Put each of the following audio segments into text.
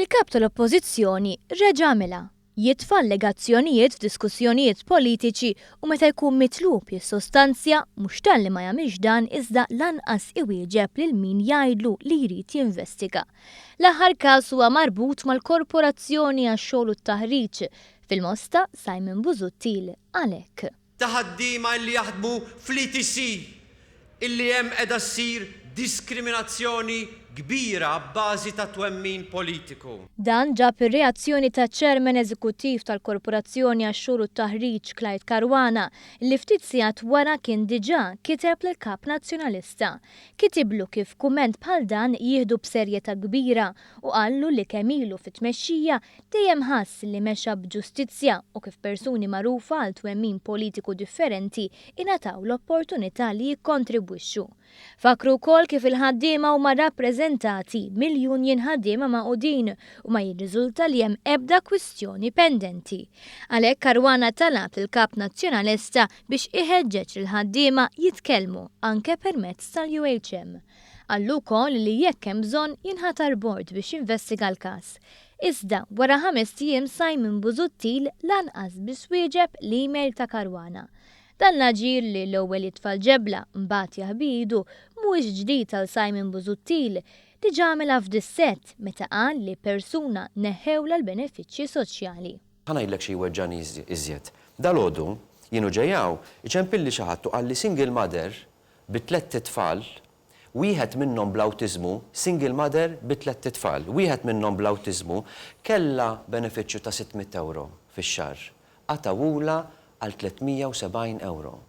Il-Kap tal-Oppożizzjoni reġa' għamilha, jitfa' allegazzjonijiet f'diskussjonijiet politiċi u meta jkun mitlub jissostanzja, mhux talli ma jagħmilx dan iżda lanqas iwieġeb lil min jgħidlu li jrid jinvestiga. L-aħħar każ huwa marbut mal-Korporazzjoni għax-Xogħol u t-Taħriġ. Fil-Mosta, Simon Busuttil qal hekk. Ta' ħaddiema illi jaħdmu fl-ETC illi hemm qiegħda ssir diskriminazzjoni kbira abbażi ta' twemmin politiku. Dan ġab ir-reazzjoni taċ-Chairman Eżekuttiv tal-Korporazzjoni għax-Xogħol u t-Taħriġ Clyde Caruana li ftit sigħat wara kien diġà kiteb lill-Kap Nazzjonalista. Kitiblu kif kumment bħal dan jieħdu b'serjetà kbira u qallu li kemm ilu fit-tmexxija Dejjem ħass li mexa b'ġustizzja u kif persuni magħrufa għal twemmin politiku differenti ingħataw l-opportunità li jikkontribwixxu. Fakkru wkoll kif il-ħaddiema huma rappreżentati mill-Union Ħaddiema Magħqudin u ma jirriżulta li hemm ebda kwistjoni pendenti. Għalhekk Caruana talab lill-Kap Nazzjonalista biex iħeġġeġ lill-ħaddiema jitkellmu anke permezz tal-UHM. Qallu wkoll li jekk hemm bżonn jinħatar bord biex jinvestiga l-każ. Iżda, wara ħamest ijiem Simon Busuttil lanqas biss wieġeb l-email ta' Caruana. Dan l-aġir li l-ewwel jitfa' l-ġebla, mbagħad jaħbi idu, mhuwiex ġdid għal Simon Busuttil. Diġà għamilha f'Dissett meta qal li persuna neħħewlha l-benefiċċji soċjali. Ħa ngħidlek xi jweġġagħni iżjed. Dalgħodu, jien u ġej hawn, iċempilli xi ħadd u qalli single mother bi tlett itfal, Wieħed minnhom bl-awtiżmu, single mother bi tlett itfal, wieħed minnhom bl-awtiżmu, kellha benefiċċju ta' 600 ewro fix-xahar. Qatgħuhulha għal 370 ewro.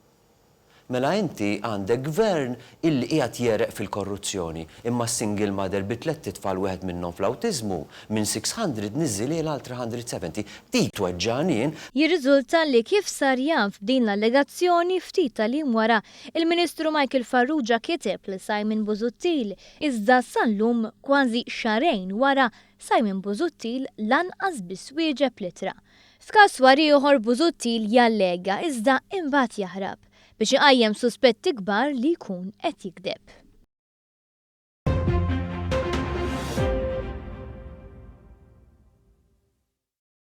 Mela inti għandek gvern illi qiegħed jegħreq fil-korruzzjoni, imma s-single mother bi tlett itfal wieħed minnhom fl-awtiżmu, minn 600 niżżilhielha għal 370. Dik tweġġagħni jien. Jirriżulta li kif sar jaf b'din l-allegazzjoni ftit tal-jiem wara Il-Ministru Michael Farrugia kiteb lil Simon Busuttil, iżda sal-lum, kważi xahrejn wara, Simon Busuttil lanqas biss wieġeb l-ittra. F'każ war ieħor Busuttil jallega iżda imbagħad jaħrab, biex iqajjem suspetti kbar li jkun qed jigdeb.